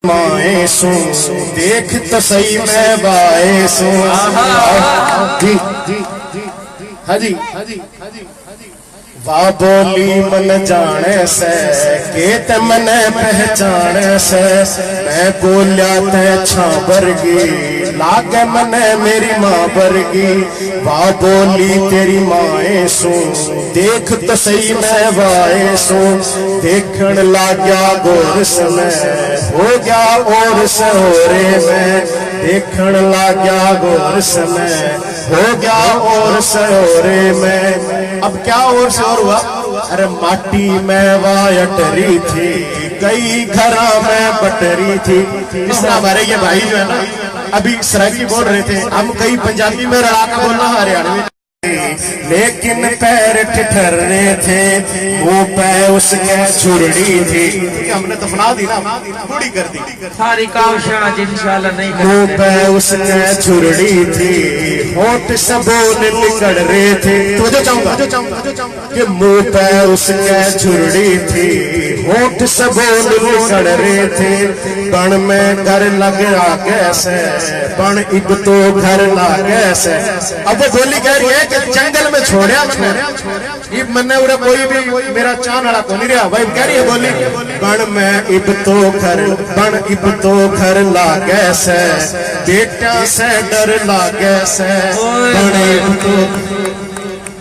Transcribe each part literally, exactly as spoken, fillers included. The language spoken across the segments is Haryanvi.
माए सू, देख तो सही मैं वाए सू। जी, जी, जी, हाँ जी। वाह बोली मन जाने से, के ते मने पहचाने से। मैं बोल्या ते छां बरगी, लागे मने मेरी माँ बरगी। वाह बोली तेरी माए सू, देख तो सही मैं वाए सू। देखण लाग्या गौर से मैं, हो गया और से होरे मैं। देखण लाग्या गौर से मैं, हो गया और से होरे मैं। अब क्या और से और हुआ? अरे माटी में वाह अटरी थी, कई घरा में बटरी थी। जिस तरह हमारे ये भाई जो है ना, अभी सराइकी बोल रहे थे, हम कई पंजाबी में रला के बोलना हरियाणवी, लेकिन पैर ठिठर रहे थे, मुंह पे उसके छुरड़ी थी। क्योंकि हमने दफना दी ना, बूढ़ी कर दी। सारी काविशां आज इंशाल्लाह नहीं मुंह करेंगे। पे उसके छुरड़ी थी, होठ से बोल निकल रहे थे। तवज्जो चाहूंगा कि मुंह पे उसके छुरड़ी थी, होठ से बोल निकल रहे थे। बन में घर लग आगे से, बन इब तो घर लागे से। अब वो बोली कह रही है कि जंगल में छोड़या, छोड़या, छोड़या। इब मन्ने उरे कोई भी मेरा चाहने वाला कोनी रहा। भाई कह रही है बोली, बन में इब तो घर, बन इब तो घर लागे से, बेटा से डर लागे से। बन इब तो,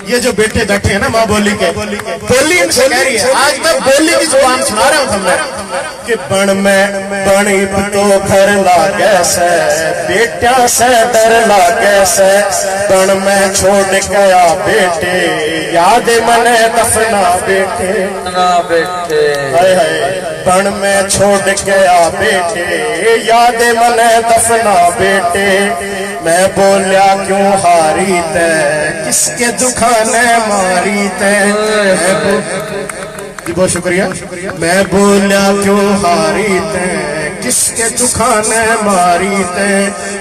ये जो बेटे बैठे हैं ना माँ बोली के, बोली इनसे कह रही है। आज मैं बोली की जुबान सुना रहा हूँ तुमने। कि बन में, बन इब तो घर लागे से, बेटियां से डर लागे से। बन में छोड़ के आ बेटे, याद मने दफना बेटे। ना बेटे। हाय हाय, बन में छोड़ के आ बेटे, याद मने दफना बेटे। मैं बोल्या क्यों हारी तै, किसके दुखाने मारी तै। ओए मैं बो-, होए। जी, बहुत शुक्रिया। मैं बोल्या क्यों हारी तै, किसके दुखाने मारी तै।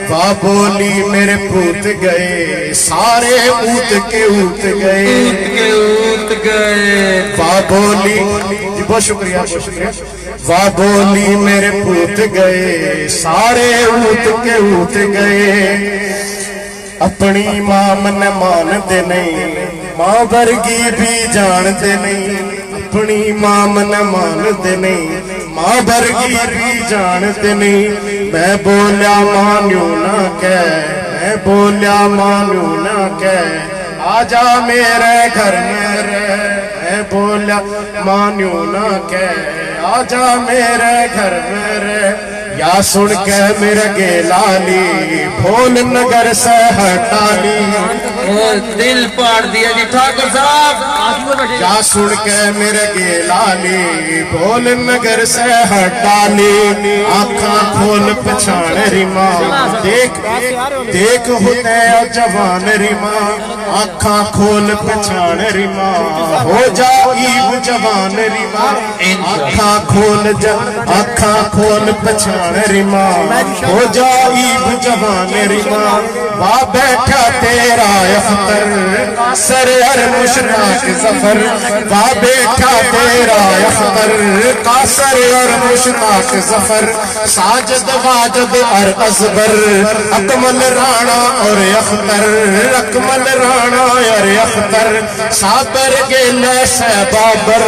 वाह बोली मेरे पूत गए, सारे ऊत के ऊत गए। ऊत के ऊत गए। वाह बोली, जी, बहुत शुक्रिया, बहुत शुक्रिया। वाह बोली मेरे पूत गए, सारे ऊत के ऊत गए। अपनी माँ मन्ने मानते नहीं, माँ वर्गी भी जानते नहीं। अपनी माँ मन्ने मानते नहीं, माँ वर्गी भी जानते नहीं। मैं बोल्या माँ न्यू ना कह, मैं बोल्या माँ न्यू ना कह, आजा मेरे घर में रह। मैं बोल्या माँ न्यू ना कह, आजा मेरे घर में रह। या सुन के मेरे गेला ली, भोल नगर से हटा ली। ओ, दिल पाड़ दिया जी ठाकुर साहब। या सुन के मेरे गेला ली, भोल नगर से हटा ली। आँखां खोल पछाण री माँ, देख, देख होते जवान री माँ। आँखां खोल पछाण री माँ, हो जा ईब जवान री माँ। आँखां खोल ज-, आँखां खोल पछाण री माँ, हो जा ईब जवान री माँ। वाह बैठा तेरा अख्तर, कासर और मुश्ताक जफर। वाह बैठा तेरा अख्तर, कासर और मुश्ताक जफर। साजिद वाजिद और असगर, अकमल राणा और अख्तर, अकमल राणा और अख्तर। साबर गेले से बाबर,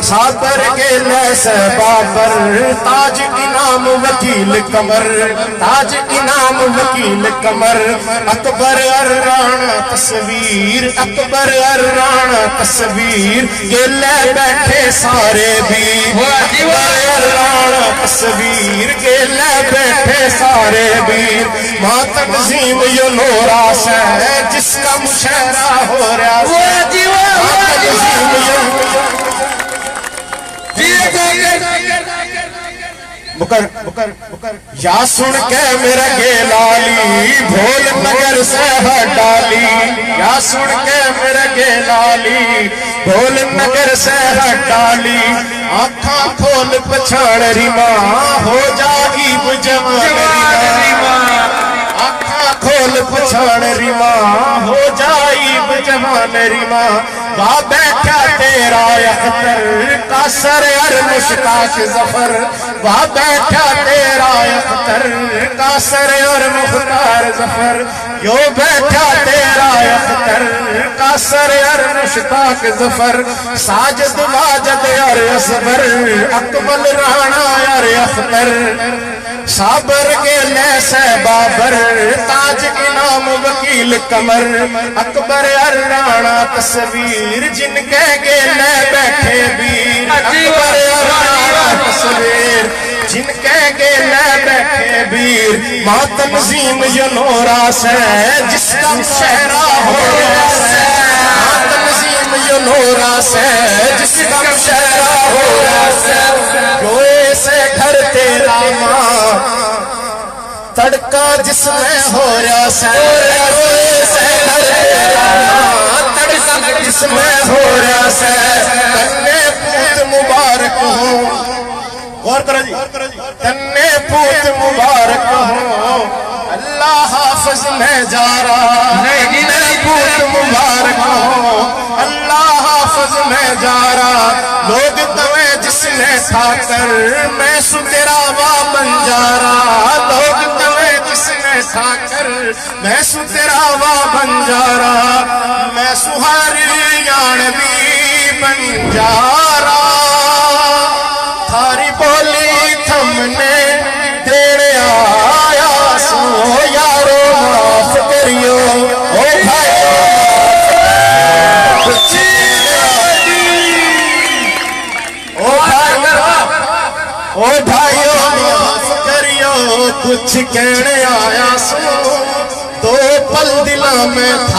साबर गेले से बाबर। ताज इनाम वकील कमर, ताज इनाम वकील कमर। अकबर और राणा तस्वीर, अकबर और राणा तस्वीर। गेले बैठे सारे भी, वाह जी वाह। अकबर और राणा तस्वीर। गेले बैठे सारे भी, माँ तंजीम यो नोरा से, जिसका मुशहरा हो रहा से। वाह जी वाह, माँ वाह जी वाह। तंजीम यो जी, एक, एक, एक, एक, एक, एक, एक, एक। मुकर, मुकर, मुकर। या सुन के मेरा गेला ली, भोल नगर से हटा ली। या सुन के मेरा गेला ली, भोल नगर से हटा ली। आँखां खोल पछाण री माँ, हो जा ईब जवान री माँ। आँखां खोल पछाण री माँ, हो जा ईब मेहमान री माँ, वाह बैठा तेरा अख्तर, कासर और मुश्ताक जफर, वाह बैठा तेरा अख्तर, कासर और मुख्तार जफर, यो बैठा तेरा अख्तर, कासर और मुश्ताक जफर, साजिद वाजिद और असगर, अकमल राणा और अख्तर, साबर गेले से बाबर, ताज इनाम वकील कमर, अकबर और राणा तस्वीर, जिनके गेले बैठे वीर, अकबर और राणा तस्वीर, जिनके गेले बैठे वीर, माँ तंजीम यो नोरा से, जिसका मुशहरा हो रहा से, माँ तंजीम यो नोरा से, जिसका मुशहरा हो रहा से, गोए से घर तेरा माँ, तड़का जिसमें हो रहा से, गोए से घर तेरा माँ, तड़का जिसमें हो रहा से, तन्ने पूत मुबारक हो। गौर करो जी, तन्ने पूत मुबारक हो, अल्लाह हाफिज मैं जा रहा। तन्ने पूत मुबारक हो, अल्लाह हाफिज मैं जा रहा। लोग तवे जिसने ठाकर, मैं सु तेरा वा बंजारा। लोग तवे जिसने ठाकर, मैं सु तेरा वा बंजारा। मैं सु हरियाणवी बंजारा। थारी बोली थमने देने आया सो यारो, माफ करियो ओ भाई। ओ भाई, ओ भाइयों, माफ करियो, कुछ कहने आया सो, दो पल दिला में था।